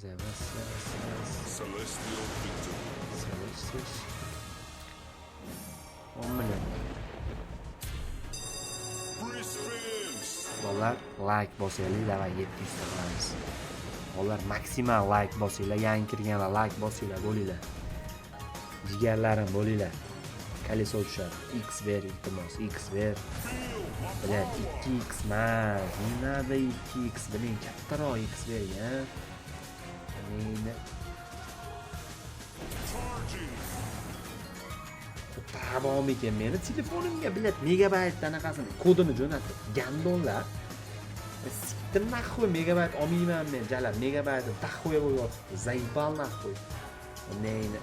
Zavas, zavas, zavas. Celestial victory. Celestial. 10 million. Free spins. Bolalar, like bosaylik, давай 700 ta qilamiz. Bolalar, maksimal like bosinglar, yangi kirganlar like bosinglar, bo'linglar. Jigarlarim bo'linglar. Колесо tushadi. X ber, iltimos, X ber. Блядь, 2x emas. Не надо 2x, блин, kattaroq X bergan. Neydi? Charging. Tabomikan meni telefonimga, блядь, megabayt anaqasini kodini jo'natdi. Гандон lar. Siktim нахуй megabayt olmayman men, jalab, megabaytim дохуя bo'lib yotibdi. Заебал нахуй. Neyni?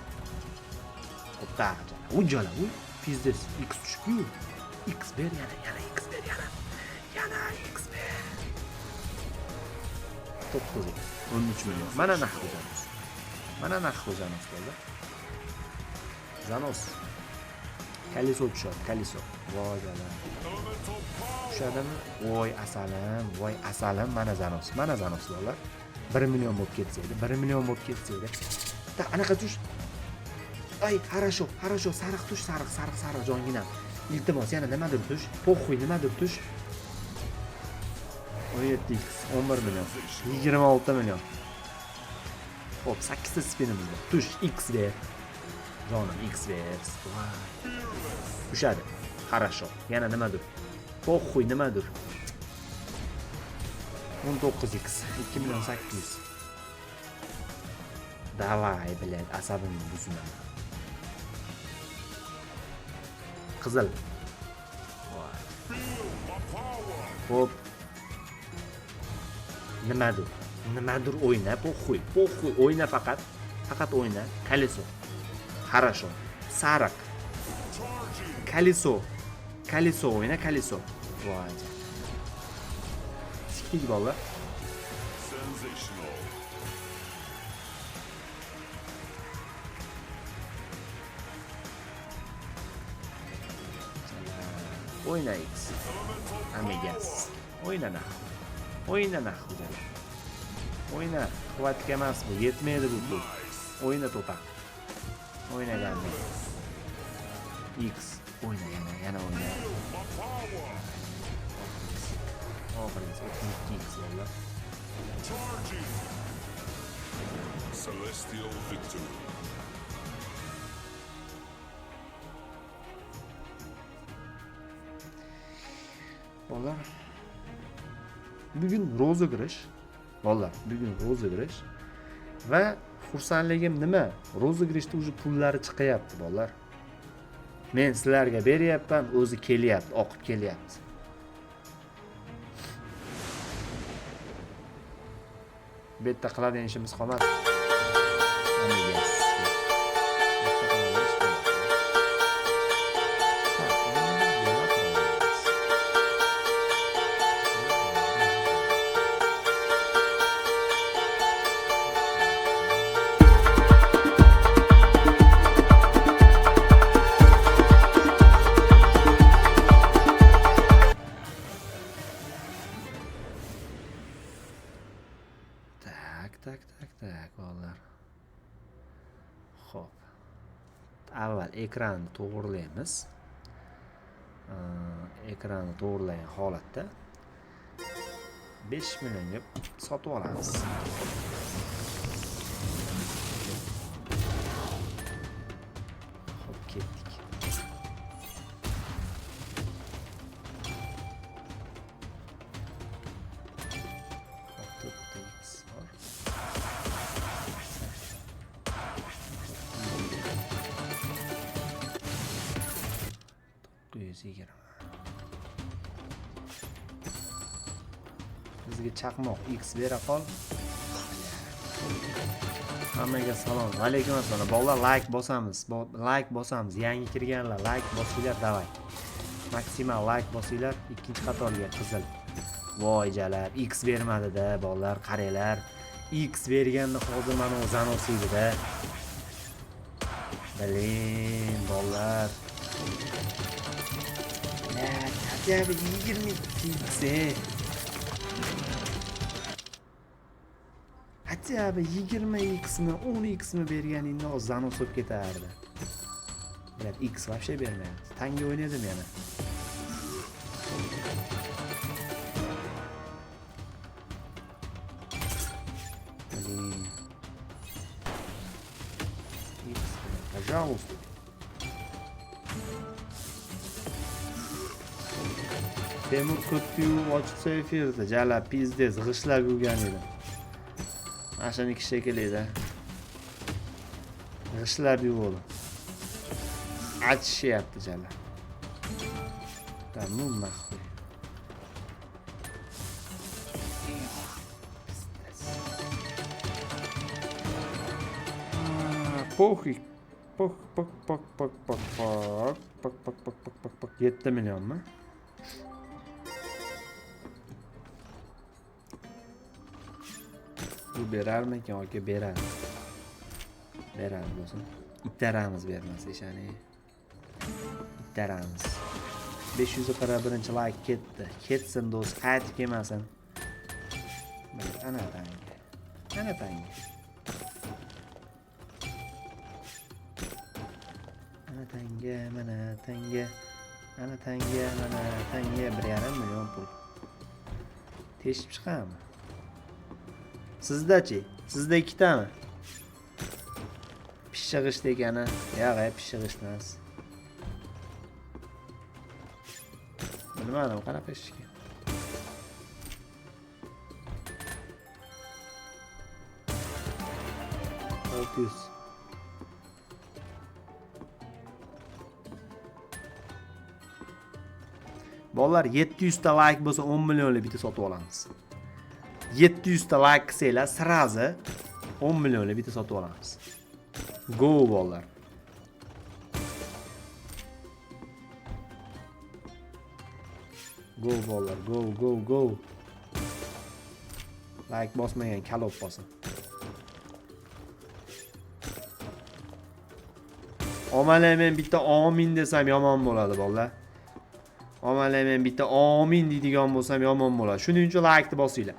Xo'p, jalab. U jalab, u пиздец, X tushibdi-yu. X ber yana, yana X ber yana. Yana X ber. 9 X, 13 million. Mana нахуй zanos. Mana нахуй zanos bo'ldi. Zanos. Колесо tushadi, колесо. Voy jalab. Elemental power. Tushadimi? Voy asalim, voy asalim, mana zanos, mana zanos bolalar. 1 million bo'lib ketsa edi, 1 million bo'lib ketsa edi. Ta anaqa tush. Ay, хорошо, хорошо, sariq tush, sariq, sariq, sariq jonginam. Iltimos, yana nimadir tush. Похуй, nimadir tush. 17x, 11 million, 26 million. Xo'p, 8 ta spinimiz bor. Tush, X ber. Jonim, X ber. Voy. Tushadi. Хорошо. Yana nimadir. Похуй, nimadir. 19x, 2 million 800. Давай, блядь, asabimni buzma. Qizil. Voy. Feel my power. Xo'p. Nimadir? Nimadir o'yna, похуй, похуй, o'yna faqat. Faqat o'yna. Колесо. Хорошо. Sariq. Charging. Колесо. Колесо o'yna, колесо. Voy. Sikdik bolalar. Sensational. O'yna X. Elemental Amigas. power. O'yna нахуй. O'yna нахуй jalab. O'yna. Quvvatga emas bu, yetmaydi bu pul. Nice. O'yna to'pa. O'ynaganda. X. O'yna yana, yana o'yna. Feel my power. Oxirgisi 32 X bolalar. Charging. Celestial victory. Bolalar, bugun розыгрыш. Bolalar, bugun розыгрыш. Va xursandligim nima? Розыгрыш da уже pullari chiqyapti, bolalar. Men sizlarga beryapman, o'zi kelyapti, oqib kelyapti. Bu yerda qiladigan ishimiz qolmadi. Amigas. Bu yerda qiladigan ish qolmadi. Tak, endi nima qilamiz? Так, так, так, так, bolalar. Xo'p. Avval ekranni to'g'rilaymiz. Ekranni to'g'rilagan holatda 5 millionga sotib olamiz. Xo'p, ketdik. Xo'p, to'rtta X bor. 920. Bizga chaqmoq X bera qol. Hammaga salom. Va alaykum assalom. Bolalar, like bosamiz. Like bosamiz. Yangi kirganlar like bosinglar, давай. Maksimal like bosinglar. Ikkinchi qatorga qizil. Voy jalab, X bermadi-da, bolalar, qaranglar. X berganda hozir mana u zanos edi-da. Блин, bolalar. Хотя бы 22 X. Хотя бы 20 x mi, 10 x mi berganingda hozir zanos bo'lib ketardi. Блядь, x вообще bermayapti. Tanga o'ynadim yana. Блин. X, блядь, пожалуйста. Temur ko'tni yuvib ochibsa efirda, jala pizdez g'ishlab yurgan edi. Mana shuniki shekilli-da. G'ishlab yuvdi. Achishyapti jala. Да ну нахуй. Пиздец. А, Похуй. Пох, пох, пох, пох, пох, пох, пох, пох, пох, пох, пох, пох. 7 millionmi? Bu berarmikan aka beradi. Beradi bo'lsin. Ittaramiz bermasa ishoning. Ittaramiz. 541 like ketdi. Ketsin do'st, qaytib kelmasin. Mana ana tanga. Ana tanga. Ana tanga, mana tanga. Ana tanga, mana tanga 1,5 million pul. Teshib chiqadimi? Sizda-chi? Sizda ikkitami? Pishig'ish g'isht degani. Yo'q, pishig'ish g'isht emas. Bilmadim, qanaqa ish ekan. 600. Bolalar 700 ta like bo'lsa 10 millionlik bitta sotib olamiz. 700 ta like qilsanglar, sразу 10 millionlik bitta sotib olamiz. Go bolalar. Go bolalar, go go go. Like bosmagan kalob bosin. Omala men bitta omin desam yomon bo'ladi bolalar. Omala men bitta omin deydigan bo'lsam yomon bo'ladi. Shuning uchun like bosinglar.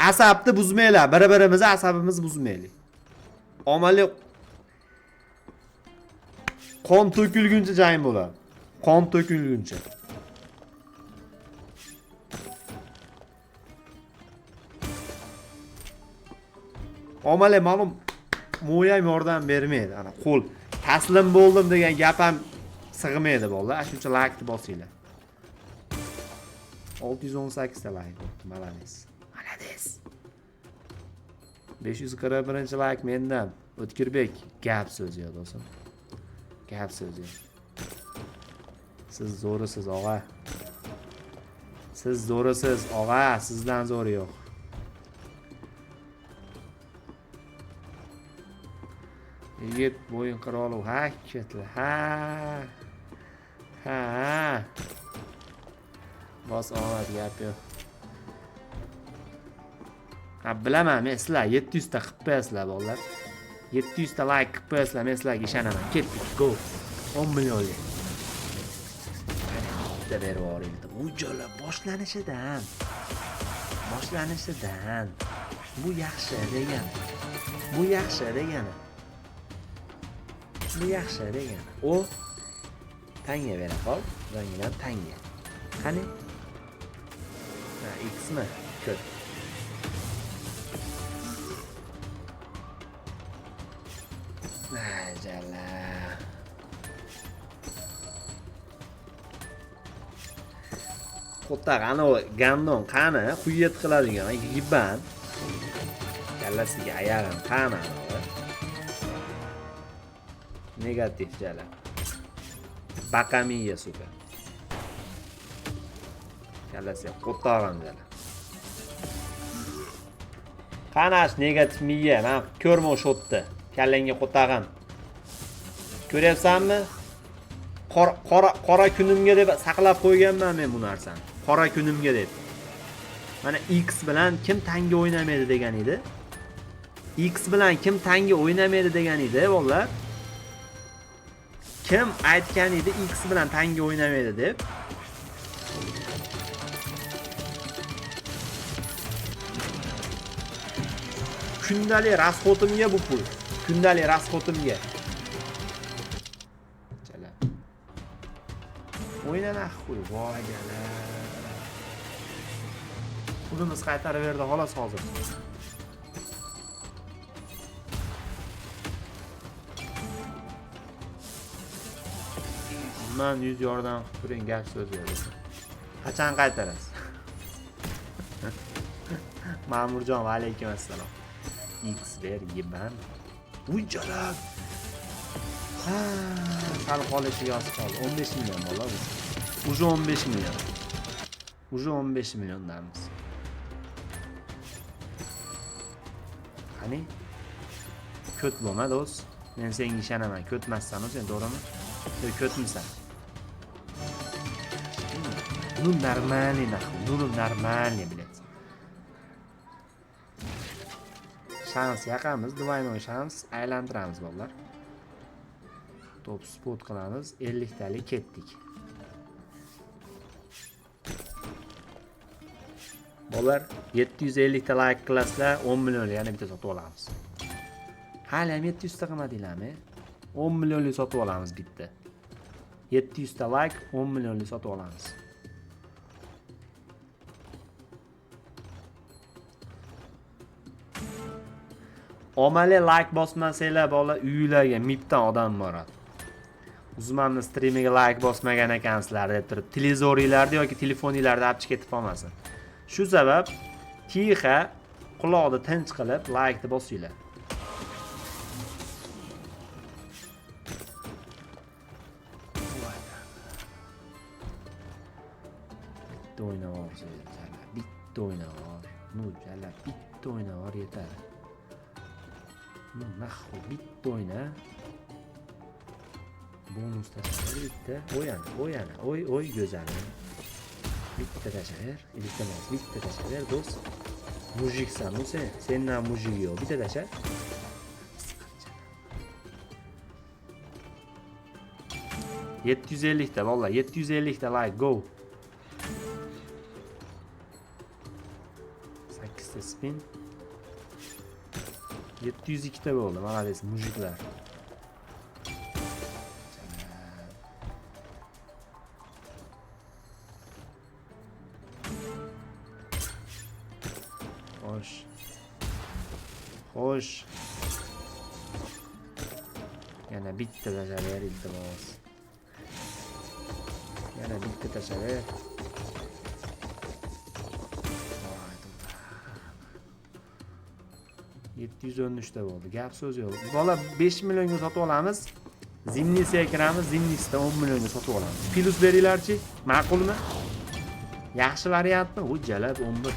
Asabni buzmanglar, bir-birimizni asabimizni buzmaylik. Omali qon to'kilguncha jang bo'ladi. Qon to'kilguncha. Omali ma'lum mo'yam yordam bermaydi. Ana qo'l taslim bo'ldim degan gap ham sig'maydi bolalar. Shuning uchun like bosinglar. 618 ta like bo'ldi. Malades. Malades. 541 like mendan. O'tkirbek gap so'zi yo'q do'stim. Gap so'zi yo'q. Siz zo'risiz og'a. Siz zo'risiz og'a, sizdan zo'ri yo'q. Yigit bo'yin qiroli ha ketdi. Ha. Ha. Bos omad gap yo'q. Ha bilaman, men sizlar 700 ta qilib qo'yasizlar bolalar. 700 ta like qilib qo'yasizlar, men sizlarga ishonaman. Ketdik, go. 10 millionlik. Bitta berib yuboring. Ujala boshlanishidan. Boshlanishidan. Bu yaxshi degani. Bu yaxshi degani. Bu yaxshi degani. U tanga bera qol. Zangidan tanga. Qani? Ha, X mi? Ko'r. Jala. Qo'taq anavi gandon qani? Xuyet qiladigan yiban. Kallasiga ayag'im qani anavi? Negativ jala. Baqamiya suka. Kallasiga qo'tog'im jala. Qanash negativ miya? Men ko'rma o'sha o'tni. Kallangga qo'tag'im. Ko'ryapsanmi? Qora kunimga deb saqlab qo'yganman men bu narsani. Qora kunimga deb. Mana X bilan kim tanga o'ynamaydi degan edi. X bilan kim tanga o'ynamaydi degan edi, bolalar. Kim aytgan edi X bilan tanga o'ynamaydi deb? Kundalik расход imga bu pul. Kundalik расход imga. Jalab. O'yna нахуй, voy jalab. Pulimiz qaytarib berdi xolos hozir. Man yuz yordam qilib turing, gap so'z yo'q. Qachon qaytarasiz? Ma'murjon, va alaykum assalom. X ber, yeman. Uy jalab. Ha, sal qolishiga oz qoldi. 15 million bola biz. Уже 15 million. Уже 15 milliondamiz. Qani? Ko't bo'lma, do'st. Men senga ishonaman. Ko'tmassan sen, to'g'rimi? Yo, ko'tmisan. Ну, нормальный нахуй. Ну, нормальный, блядь. Shans yaqamiz, двойной shans aylantiramiz bolalar. Top spot qilamiz, 50 talik ketdik. Bolalar 750 ta like qilasizlar, 10 millionlik yana bitta sotib olamiz. Hali ham 700 ta qilmadinglarmi? 10 millionlik sotib olamiz bitta. 700 ta like, 10 millionlik sotib olamiz. Omali like bosmasanglar bola uylarga mipdan odam boradi. Uzmanni streamiga like bosmagan ekansizlar deb turib televizoringlarda yoki telefoninglarda olib chiqib ketib qolmasin. Shu sabab tixa quloqni tinch qilib like-ni bosinglar. Bitta o'ynab jalab, bitta o'ynab. Ну, jalab, bitta o'ynab yetadi. Ну, нахуй, bitta o'yna. Bonus tashlab bitta. O'yana, o'yana. Oy, oy, go'zalim. Bitta tashlaver, iltimos, bitta tashlaver, do'st. Мужик san u sen. Sendan мужик yo'q. Bitta tashla. 750 ta bolalar, 750 ta like, go. 8 ta spin. 702 ta bo'ldi, молодец, мужик lar. Xo'sh. Xo'sh. Yana bitta tashlaver, iltimos. Yana bitta tashlaver. Voy, to'g'ri. 713 ta bo'ldi. Gap so'z yo'q. Bola 5 millionga sotib olamiz. Zimnisiga kiramiz, Zimnisida 10 millionga sotib olamiz. Plus beringlarchi, ma'qulmi? Yaxshi variantmi? U jalab 11.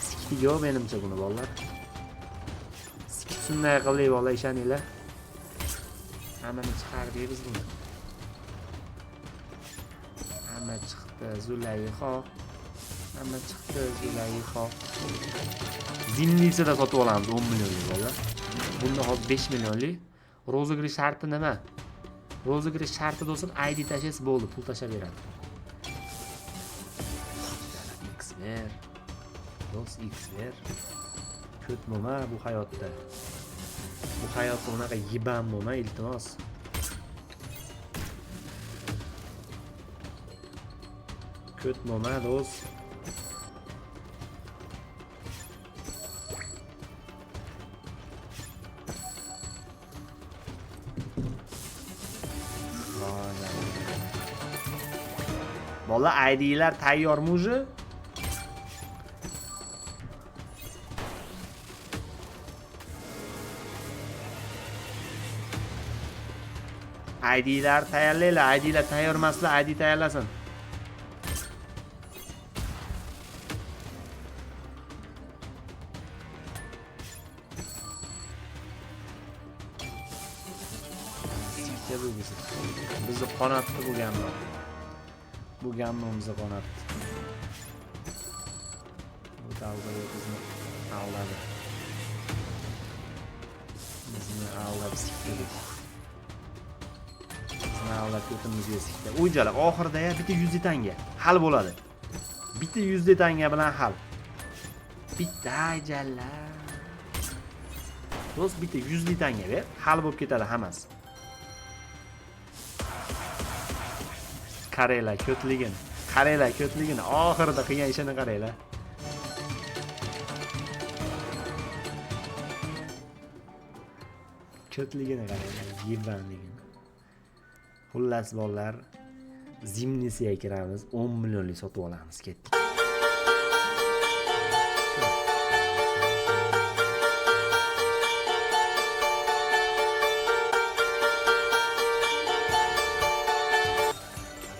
Sikti yo'q menimcha buni bolalar. Sikit shunday qildik bolalar, ishoninglar. Hammani chiqardik biz buni. Hamma chiqdi, Zulayho. Hamma chiqdi, Zulayho. Zimnisida sotib olamiz 10 millionlik bolalar. Bunda hozir 5 millionlik. Розыгрыш sharti nima? Розыгрыш sharti do'stim, ID tashlaysiz bo'ldi, pul tashlab beradi. X ber. Do'st X ber. Ko't bo'lma bu hayotda. Bu hayotda unaqa yiban bo'lma, iltimos. Ko't bo'lma, do'st. Bola ID'lar tayyormi уже? ID'lar tayyorlanglar, ID'lar tayyor emaslar, ID tayyorlasin. Sikka bu bizni. Bizni qonatdi bu gamma. Bu gamma bizni qonatdi. Bu dalga bizni avladi. Bizni avlab sikdi. Bizni avlab ko'timizga sikdi. O'yjalab oxirida ya bitta 100 tanga hal bo'ladi. Bitta 100 tanga bilan hal. Bitta jalla. Do'st, bitta 100 lik tanga ber, hal bo'lib ketadi hammasi. Qaranglar ko'tligini. Qaranglar ko'tligini. Oxirida qilgan ishini qaranglar. Ko'tligini qaranglar, yebanligini. Xullas bolalar, Zimnisiga kiramiz, 10 millionlik sotib olamiz, ketdik.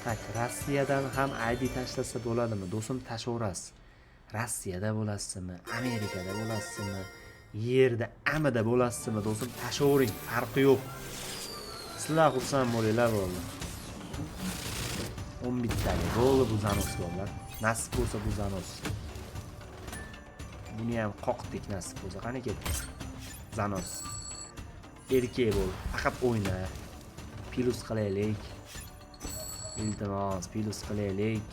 Tak, Rossiyadan ham ID tashlasa bo'ladimi? Do'stim, tashaverasiz. Rossiyada bo'lasizmi, Amerikada bo'lasizmi, yerda amida bo'lasizmi, do'stim, tashlavering, farqi yo'q. Sizlar xursand bo'linglar bo'ldi. 10 bittalik bo'ldi bu zanos bolalar. Nasib bo'lsa bu zanos. Buni ham qoqdik nasib bo'lsa. Qani ketdik. Zanos. Erkak bo'l, faqat o'yna. Plus qilaylik. Iltimos, plus qilaylik.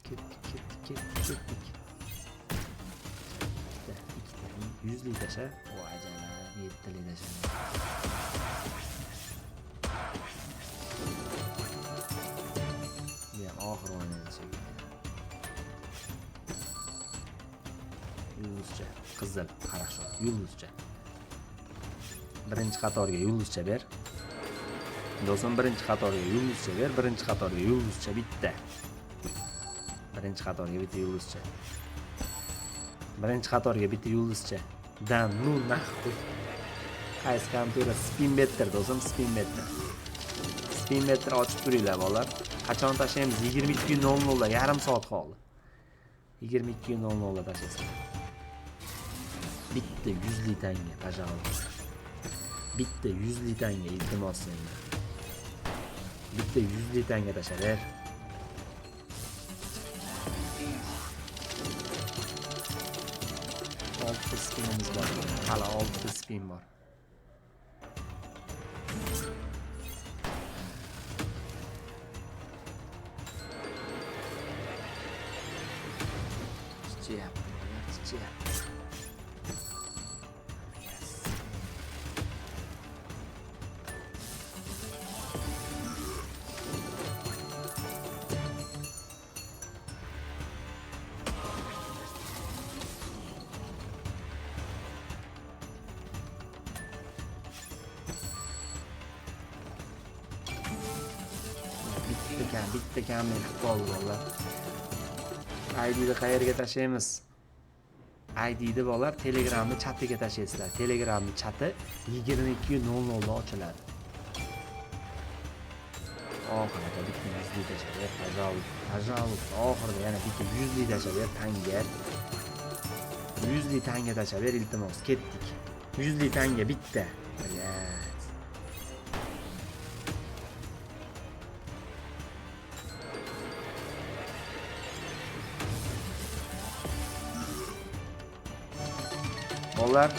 Ketdik, ketdik, ketdik, ketdik. Ikkita, ikkita, 100 lik tasha. Voy jalab, 7 lik tasha. Bu ham oxir o'ynaydi shekilli. Yulduzcha, qizil, qarasho, yulduzcha. Birinchi qatorga yulduzcha ber. Do'stim, birinchi qatorga yulduzcha ber, birinchi qatorga yulduzcha bitta. Birinchi qatorga bitta yulduzcha. Birinchi qatorga bitta yulduzcha. Dan, nu nahvi. Qaysi kompyuter? Spin better do'stim, spin better. Spin better ochib turinglar bolalar. Qachon tashlaymiz? 22:00 da, yarim soat qoldi. 22:00 da tashlaysan. Bitta 100 lik tanga, пожалуйста. Bitta 100 lik tanga iltimos sendan. Bitta 100 lik tanga tashlab ber. Oltita spinimiz bor. Hali 6 spin bor. Chichyapti, chichyapti. Yes. Bitta kam, bitta kamlik qilib qoldi bolalar. IDni qayerga tashlaymiz? IDni bolalar Telegramni chatiga tashlaysizlar. Telegramni chati 22:00 da ochiladi. Oxirida bitta 100 lik tashlab ber, пожалуйста, пожалуйста. Oxirida yana bitta 100 lik tashlab ber, tanga. 100 lik tanga tashlab ber, iltimos. Ketdik. 100 lik tanga bitta. Блядь. Bolalar,